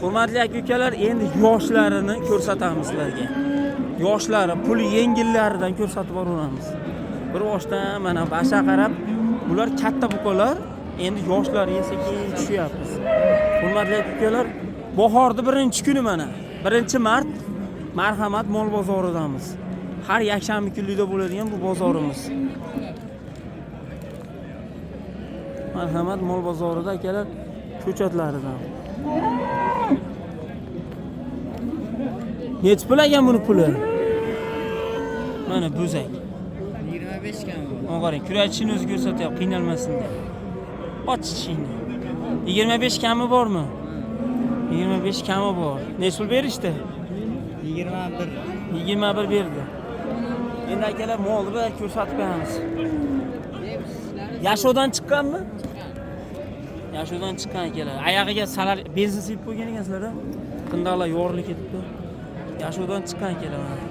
Hurmatli aka-ukalar, endi yoshlarini ko'rsatamiz sizlarga. Yoshlari puli yengillaridan ko'rsatib boraveramiz. Bir boshdan mana basha qarab, bular katta buqalar, endi yoshlariga sekin tushyapmiz. Hurmatli aka-ukalar, bahorning birinchi kuni mana. 1-mart marhamat mol bozoridamiz. Har yakshanba kunlikda bo'ladigan bu bozorimiz. Marhamat mol bozorida akalar ko'chatlaridan. Nechi pul ekan buni puli? Mana bo'zak. 25 kam bu. Mana qarang, kurachini o'zi ko'rsatyapti, qiynalmasin deb. Och tishingni. 25 kami bormi? 25 kami bor. Nechi pul berishdi? 21. 21 berdi. Endi akalar molni bir ko'rsatib qo'yamiz. Yashovdan chiqqanmi? Yashovdan chiqqan akalar. Oyog'iga salar benzin sepib qo'ygan ekansizlar a? Qindaqlar yorilib ketibdi. Yashovdan chiqqan akalar mana.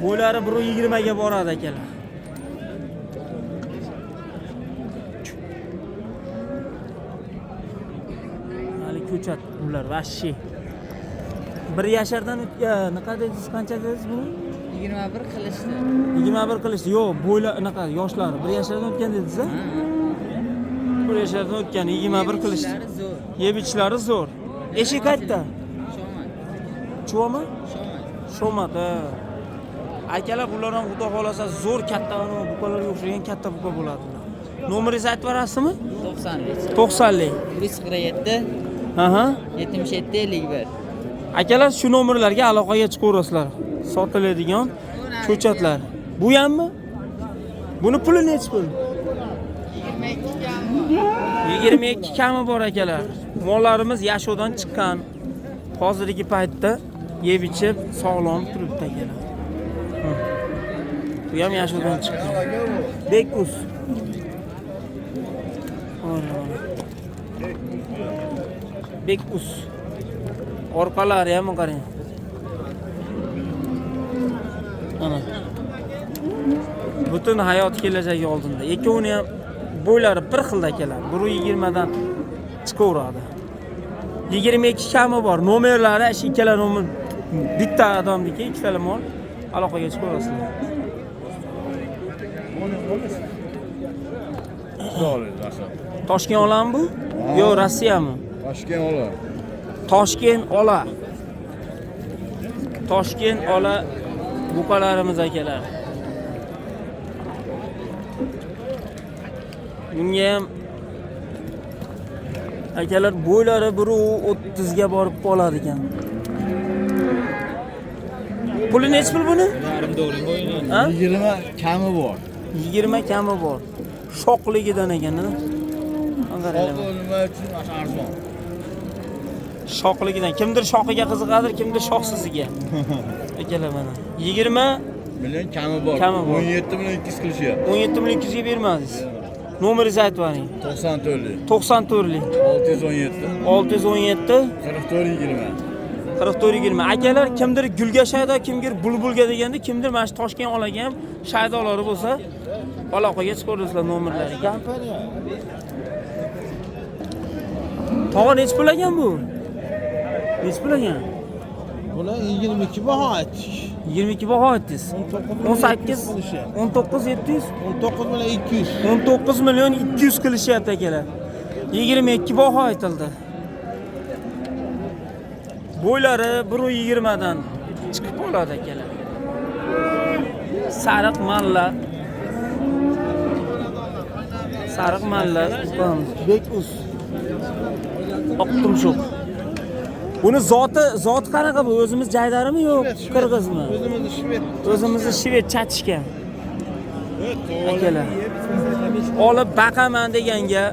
Bo'ylari 1.20 ga boradi akalar. Hali ko'chat ular vashshi. Bir yashardan o'tgan, nima dedingiz, qancha dedingiz buni? 21 qilishdi. 21 qilishdi. Yo'q, bo'ylar anaqa yoshlari bir yashardan o'tgan dedingiz a? Bir yashardan o'tgan 21 qilishdi. Ishlari zo'r. Yeb ichishlari zo'r. Eshik qayerda? Shomat. Chuvami? Shomat. Shomat, ha. Akalar bular ham xudo xolasa zo'r katta ana buqalarga o'xshagan katta buqa bo'ladi ular. Nomeringizni aytib berasizmi? 90lik. 90lik. 147 Aha. 77 51. Akalar shu nomerlarga aloqaga chiqaverasizlar. Sotiladigan ko'chatlar. Bu hammi? Buni puli nechi pul? 22 kam bu. 22 kami bor akalar. Mollarimiz yashovdan chiqqan. Hozirgi paytda yeb ichib sog'lom turibdi akalar. Hı. Bu ham yashovdan chiqqan. Bekus. Bekus. Orqalari ham qarang. Mana. Butun hayot kelajagi oldinda. Ikkovini ham bo'ylari bir xilda akalar. 1.20 dan chiqaveradi. 22 kami bor. Nomerlari shu ikkala nomer bitta odamniki, ikkitala mol aloqaga chiqaverasizlar. Toshkent olami bu? Yo'q, Rossiyami? Toshkent ola. Toshkent ola. Toshkent ola buqalarimiz akalar. Bunga ham akalar bo'ylari 1.30 ga borib qoladi ekan. Puli nechi pul buni? Ha? 20 kami bor. 20 kami bor. Shoqligidan ekan, ha? Qaranglar. Nima uchun arzon? Shoqligidan. Kimdir shoxiga qiziqadir, kimdir shoxsiziga. Akalar mana. 20 Million kami bor. Kami bor. 17 million 200 qilishyapti. 17 million 200 ga bermadingiz. Nomeringizni aytib yuboring. 94lik. 94lik 617 617 44 20. 44 20. Akalar kimdir gulga shaydo, kimdir bulbulga deganda, kimdir mana shu Toshkent olaga ham shaydolari bo'lsa, aloqaga chiqaverasizlar nomerlariga. Tog'a nechi pul ekan bu? Nechi pul ekan? Bular 22 baho aytdik. 22 baho aytdingiz. 18 19 700 19 million 200. 19 million 200 qilishyapti akalar. 22 baho aytildi. Bo'ylari 1.20 dan chiqib qoladi akalar. Sariq malla. Sariq malla Bekuz. Oq tumshuq. Buni zoti qanaqa bu? O'zimiz jaydarimi yo'q, qirg'izmi? O'zimizni shved. O'zimizni shved chatishgan. Akalar. Olib baqaman deganga,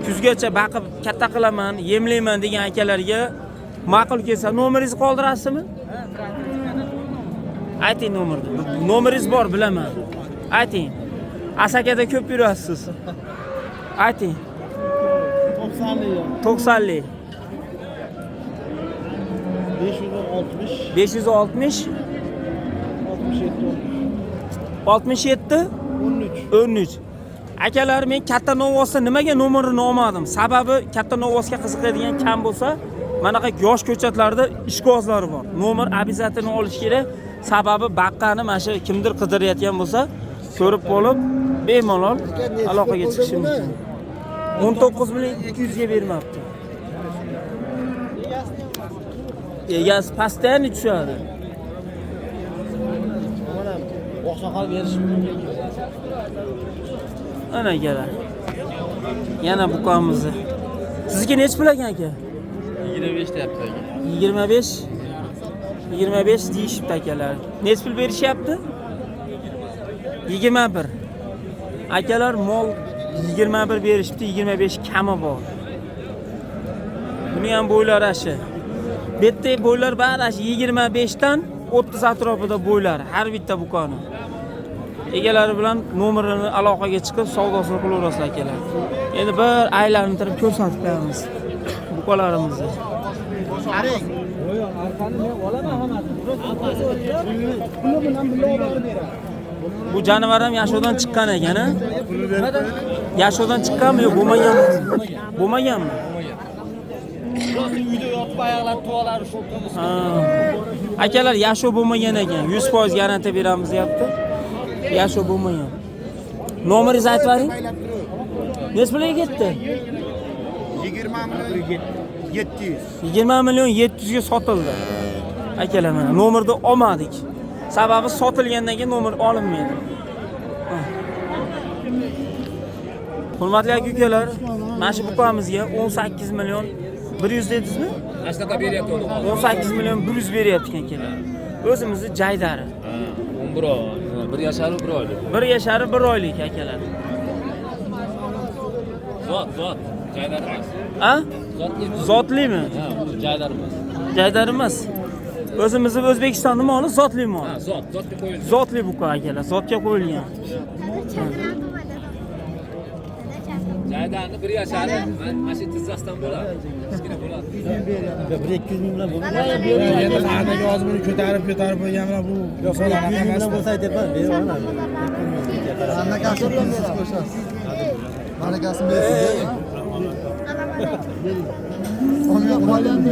kuzgacha baqib katta qilaman, yemlayman degan akalarga ma'qul kelsa, nomeringizni qoldirasizmi? Ayting nomerni. Nomeringiz bor, bilaman. Ayting. Asakada ko'p yurasiz. Ayting. 90lik. 90lik. 560 560 67 67 13. Akalar, men katta Novvosda nimaga nomerini olmadim? Sababi katta Novvosga qiziqadigan kam bo'lsa, manaqa yosh ko'chatlarda ishqibozlari bor. Nomer обязательно olish kerak. Sababi baqqani mana shu kimdir qidirayotgan bo'lsa, ko'rib bo'lib bemalol aloqaga chiqishi mumkin. 19 million 200 ga bermabdi. Egasi pastdan tushadi. Oqsoqol berish mumkin. Ana akalar. Yana bukamizni. Sizniki nechi pul ekan aka? 25 deyapti aka. 25 25 deyishibdi akalar. Nechi pul berishyapti? 21. Akalar mol 21 berishibdi, 25 kami bor. Buni ham bo'ylari ashi. Bu yerda bo'ylar bari ashi 25 dan 30 atrofida bo'ylari har bitta bukoni. Egalari bilan nomerini aloqaga chiqib savdosini qilaverasizlar akalar. Endi bir aylantirib ko'rsatib qo'yamiz bukolarimizni. Bu jonivor ham yashovdan chiqqan ekan, a? Yashovdan chiqqanmi yo bo'lmaganmi? Bo'lmaganmi? Uyda yotib oyoqlari tuvalari sho'rtamiz. Ha. Akalar yashov bo'lmagan ekan. 100% garantiya beramiz deyapti. Yashov bo'lmagan. Nomeringizni aytib bering. Necha pulga ketdi? 20 million 700. 20 million 700 ga sotildi. Akalar mana nomerni olmadik. Sababi sotilgandan keyin nomer olinmaydi. Hurmatli aka ukalar, mana shu bukamizga 18 million 100 dedingizmi? Mana shunaqa beryapti uni. 18 million 100 beryapti ekan akalar. O'zimizni jaydari. 11 oy, 1 yashar 1 oylik. 1 yashari 1 oylik akalar. Zot, zot. Jaydar emas. A? Zotli. Zotlimi? Ha, bu jaydar emas. Jaydar emas. O'zimizni O'zbekistonning moli zotli mol. Ha, zot, zotga qo'yilgan. Zotli buqa akalar, zotga qo'yilgan. Jaydarni 1 yashari mana shu tizzasidan bo'ladi. Kichkina bo'ladi. 1-200 ming bilan bo'lmaydi. Endi hozir buni ko'tarib qo'ygan bilan bu emas bo'lsa aytyapman, beraman. Barakasini siz qo'shasiz. Barakasini bersin.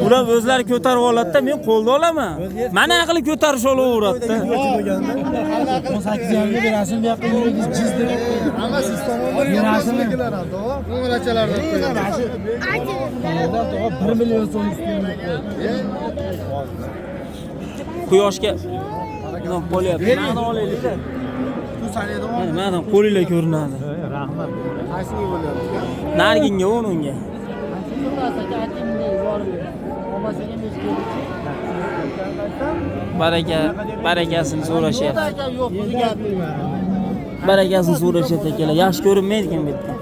Ular o'zlari ko'tarib oladi-da, men qo'lda olaman. Mana qilib ko'tarish olaveradi-da. 18 yarimga berasin, bu yoqqa yuragingiz jiz deb. Hamma siz tomondan Berasimi? Qo'ng'iroqchalardan qo'yadi. 1 million so'm ustini. Quyoshga nima bo'lyapti? Mana olaylik-da. Mana qo'linglar ko'rinadi. Rahmat. Qaysiga bo'lyapti? Narginga o'n unga. Baraka, barakasini so'rashyapti. Barakasini so'rashyapti akalar. Yaxshi ko'rinmaydi ekan bu yerda.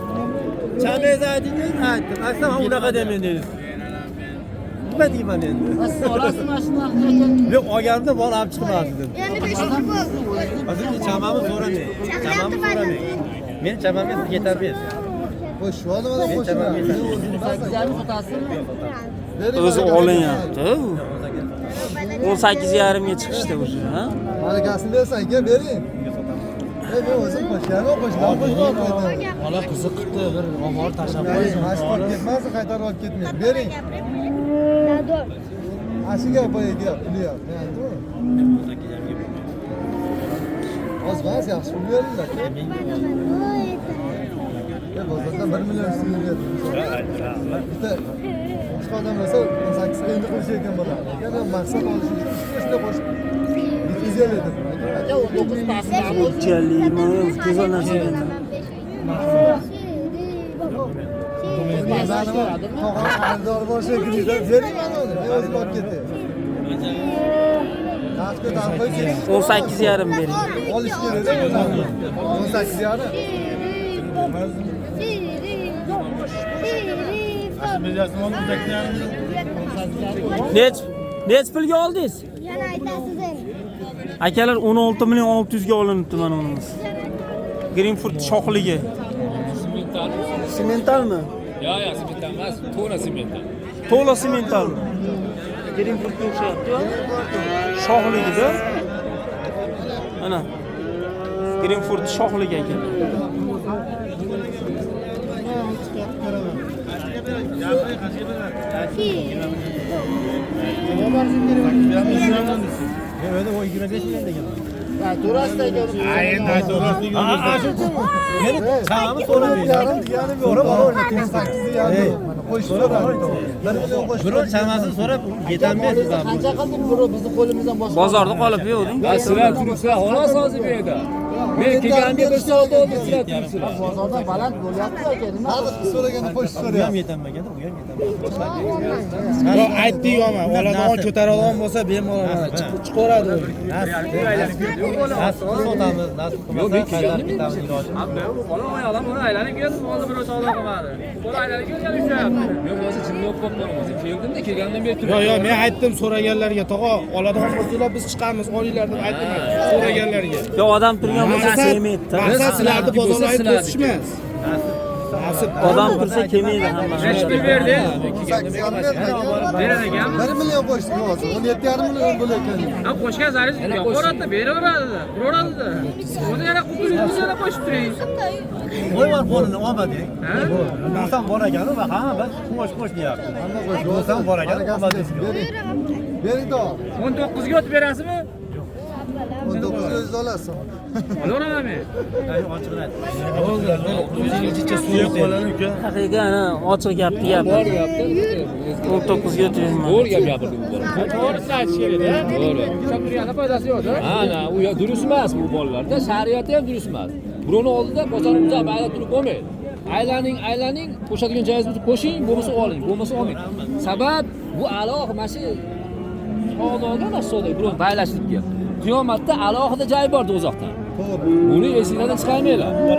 Chamangizni aytingiz, aytdim. Aytsam ham unaqa demang dedingiz. Nima deyman endi? Siz olasizmi shuni aka? Yo'q, olganimda bor olib chiqmasdim. Endi 5 yil bo'ldi. Hozir chamamni so'ramang. Chamamni so'ramang. Men chamamga yetar bersin. Qo'shib oldim, Men chamamga yetar. 8 yarim sotasizmi? O'zi olinyapti. 18,5 ga chiqishdi уже, ha? Barakasini bersin, aka, bering. Men o'zim qo'shganman, qo'shgan qo'shgan. Bola qiziqibdi, bir omor tashlab Bering, mana shu olib ketmasin, qaytarib olib ketmang. Bering. Ashiga boya gap, puli yo'q. Oz emas, yaxshi pul beringlar. Bozorda 1 million so'm berdi. Bitta boshqa odam bo'lsa 18 endi qo'shish ekan bo'ladi. Aka, maqsad olish uchun shunday qo'shib 750 dedim. Aka 19 pastda. Xo'jali, mana go'zal narsa ekan. Tog'am xaridor bor shekilli. Bering mana uni. Men o'zim olib ketay. Narxga tarqay ketish. 18,5 bering. Olish kerak-da o'zini. 18,5. Nech pulga oldingiz? Yana aytasiz endi. Akalar 16 million 600 ga olinibdi mana unimiz. Greenfurt shoxligi. Semental. Sementalmi? Yo'q, yo'q, semental emas, to'la semental. To'la sementalmi? Greenfurtga o'xshayapti. Shoxligida. Mana. Greenford shoxlik akalar. Öyle o 25 milyon degan. To'rasida aka. Meni chamamni so'rab Yarim deganim yo'q. 18 deganim yo'q. Mana qo'shib so'radi. 1 million qo'shib. Birov chamasini so'rab yetolmaysiz. Qancha qildik birov bizni qo'limizdan boshqa. Bozorda qolib yo'qding. Ya sizlar turibsizlar, xolos hozir bu yerda. Men kelganimga bir soat oldi, sizlar turibsizlar. Bozorda baland bo'lyapti aka, nima? Har so'raganda qo'shib Bu ham so'rayapti. yetolmagan, bu ham yetolmagan. Yo aytdik ama oladigan ko'taradigan bo'lsa bemalol mana chiqaveradi. Nasib qilsa sotamiz, nasib Yo'q, men qilmasa qaytarib kelgandim. ketamiz iloji. Bola oyoqlam uni aylanib keldi, hozir birov savdo qilmadi. Bola aylanib keldi, yana ushlayapti. Yo'q, hozir jinni bo'lib qolibman hozir. Keldim-da, kelgandan beri Yo'q, yo'q, men aytdim so'raganlarga, tog'a oladigan bo'lsanglar biz chiqamiz, olinglar deb aytdim so'raganlarga. Yo odam turgan bo'lsa Maqsad kelmaydi. maqsad sizlarni bozorlarga to'sish emas. Nasib. Odam tursa kelmaydi hammasi. Nechi pul berdi? 18 yarim berdi aka. 1 million qo'shdik hozir. 17,5 million bo'layotgan. Ha, qo'shgan zaringiz yopaveradi, beraveradi, uraveradi. O'zi yana qutulib, o'zi yana qo'shib turing. Qo'yvar qo'lini olmadik. Bo'lsam bor ekan va hamma biz qo'sh qo'sh deyapti. Bo'lsam bor ekan, olmadik. Bering. Bering tog'a. 19 ga o'tib berasizmi? 19 ga o'zingiz olasiz. Olaveraman men. Ochig'ini ayt. Haqiqiy ana ochiq gapni gapirdi. 19 ga o'tib To'g'ri gap gapirdi bu bola. To'g'risini aytish kerak-da. To'g'ri. Ushlab turganda foydasi yo'q-da. Ha, na, u durust emas bu bolalarda. Shariati ham durust emas. Birovni oldida bozorni uzab aylanib turib bo'lmaydi. Aylaning, aylaning, qo'shadigan joyingiz bo'lsa qo'shing, bo'lmasa oling, bo'lmasa olmang. Sabab bu alohida mana shu savdoga emas, savdo, birov baylashlikka. Qiyomatda alohida joy bor do'zaxda. Buni esinglardan chiqarmanglar.